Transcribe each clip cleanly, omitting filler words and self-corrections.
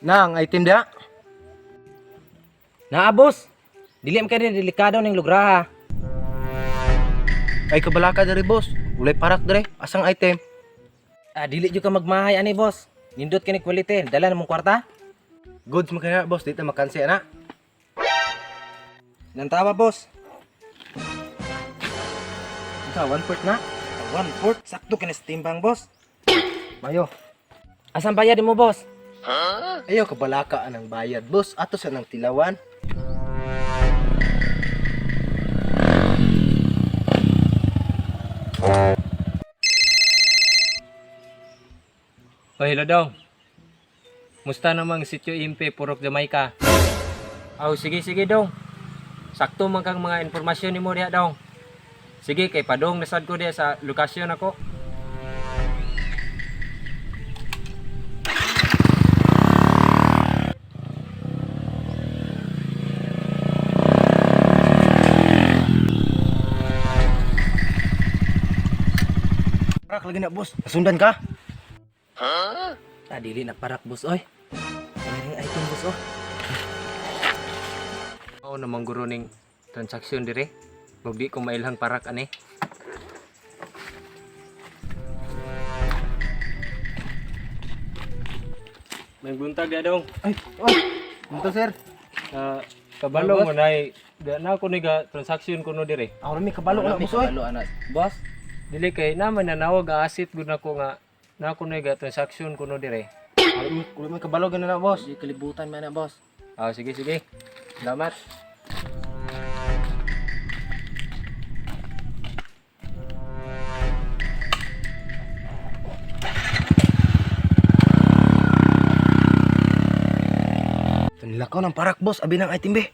Na ang item dia. Naa boss. Dili man kay delikado ning lugar ha. Ay kabalaka diri, boss. Ulay parak dire. Asang item? Ah, dili jud ka magmahay ani, boss. Nindot kini quality, dala na mong kwarta. Goods man kaya, boss, dito makansi ana. Nantawa, boss. Ikaw, 1/4 na. 1/4 sakto kini sa timbang, boss. Mayo. Asan bayad mo, boss? Ayaw kabalaka anang bayad, boss. Ato sa nang tilawan. Oh, hello dong. Musta namang sityo Impe, Purok, Jamaica? Aw, sige, sige dong. Sakto man kang mga impormasyon nimo diha dong. Sige, kay padong nasad ko diha sa lokasyon ako. Parak lagi na, boss. Nasundan ka? Ah, dili na parak, boss, oy. Ano ring item, boss, oh. Mao namang guro ning transaksyon dire. Mug di ko mailhang parak ani. May buntag ya dong. Ay, oy. Munto, sir. Ah, kabalo mo nay da na ako ni ga transaksyon kuno dire. Ako na may kabalo na, boss, oy. Kabalo, ana. Boss, Dili kay naman nanawag asit gud nako nga na ako ni ga transaksyon kuno dire. Wala may kabalo ganun na, boss. di kalibutan man na, boss. Ah, sige sige. Salamat. Tanilakaw ng parak, boss. Abi ng item, be.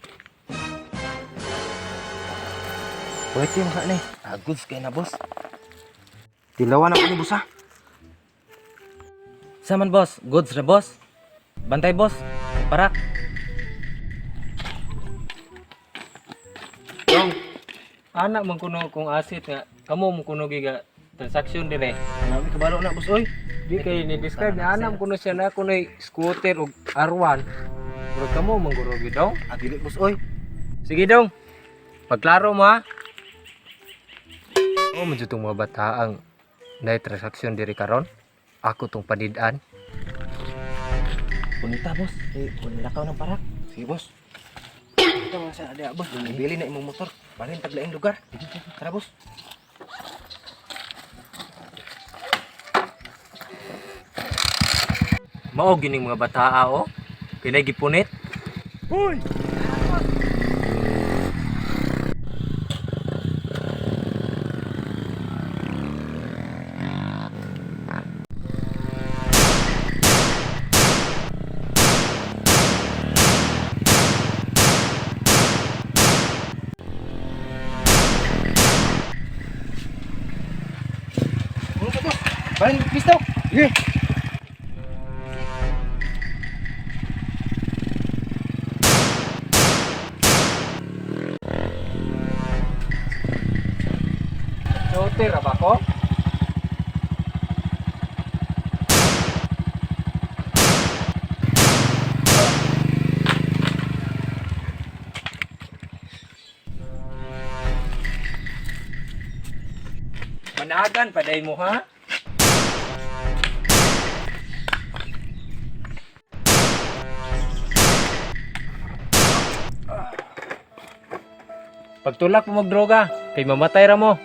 Pwede mo ka na eh. Ah, goods kay na, boss. Tilawan ako ni boss, ha? Saman, boss. Goods ra, boss. Bantay, boss. Parak. Dong. Anak man kuno kung asit nga kamo mo kuno giga transaksyon dire. Wala may kabalo na, boss, oy. Di kay ni describe ni anak kuno siya na kuno scooter og R1. Pero kamo man guro gid dong. Ah, dili, boss, oy. Sige dong. Pagklaro mo ha. Oh, medyo tong mga bataang na transaksyon diri karon. Ako tong panidan. Punita, boss. Eh, nilakaw ng parak. Sige, boss. Ito mga sa adya, boss. Bili na imong motor. Balhin taglaing lugar. Tara, boss. Mao gining mga bataa oh. Kinay gipunit. Ano ka, boss? Balhin pisto. Sige. Scooter ra ba ko? Managan paday mo ha? Pagtulak mo magdroga, kay mamatay ra mo.